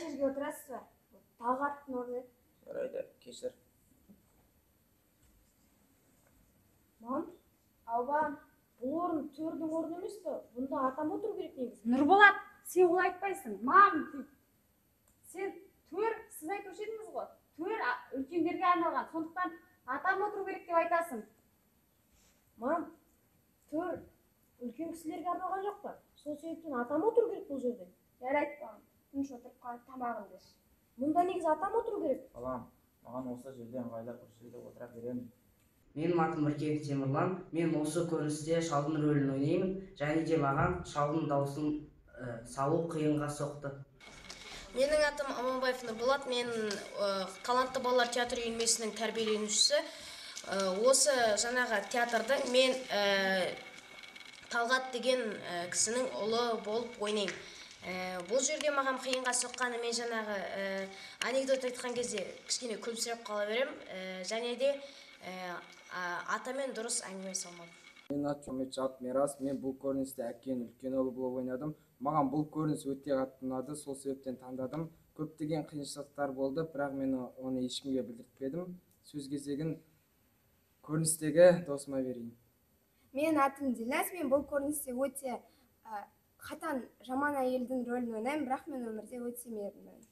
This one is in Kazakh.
жерге отырасыз ба? Талғаттың орны. Жарайды, кешір. Мам, алба, бұл орын төрдің орны емес пе? Бұнда атам отыру керек негізі. Нұрболат, сен олай айтпайсың. Мам, дейді. Сен төр, сіз айтушы едіңіз ғой. Төр үлкендерге арналған. Сондықтан атам отыру керек деп айтасың. Мам, төр үлкен кісілерге арналған жоқ па? Сол себептен атам отыру керек бұл жерде. Жарайды, балам. Тыныш отырып қал, тамағыңды іш. Мұнда негізі атам отыру керек. Балам, маған осы жерде ыңғайлы, осы жерде отыра беремін. Менің атым Біркенов Темірлан. Мен осы көріністе шалдың рөлін ойнаймын. Және де маған шалдың дауысын салу қиынға соқты. Менің атым Аманбаев Нұрболат. Мен талантты балалар театр үйірмесінің тәрбиеленушісі. Осы жаңағы театрдың мен Талғат деген кісінің ұлы болып ойнаймын. Бұл жерде маған қиынға соққаны мен жаңағы анекдот айтқан кезде кішкене күлімсіреп қала беремін. Және де атамен дұрыс әңгіме салмадым. Менің атым Мұхамеджанов Мирас. Мен бұл көріністе әкенің үлкен ұлы болып ойнадым. Маған бұл көрініс өте қатты ұнады, сол себептен таңдадым. Көптеген қиыншылықтар болды, бірақ мен оны ешкімге білдіртпедім. Сөз кезегін көріністегі досыма берейін. Менің атым Дильназ. Мен бұл көріністе өте қатаң жаман әйелдің рөлін ойнаймын, бірақ мен өмірде өте мейірімдімін.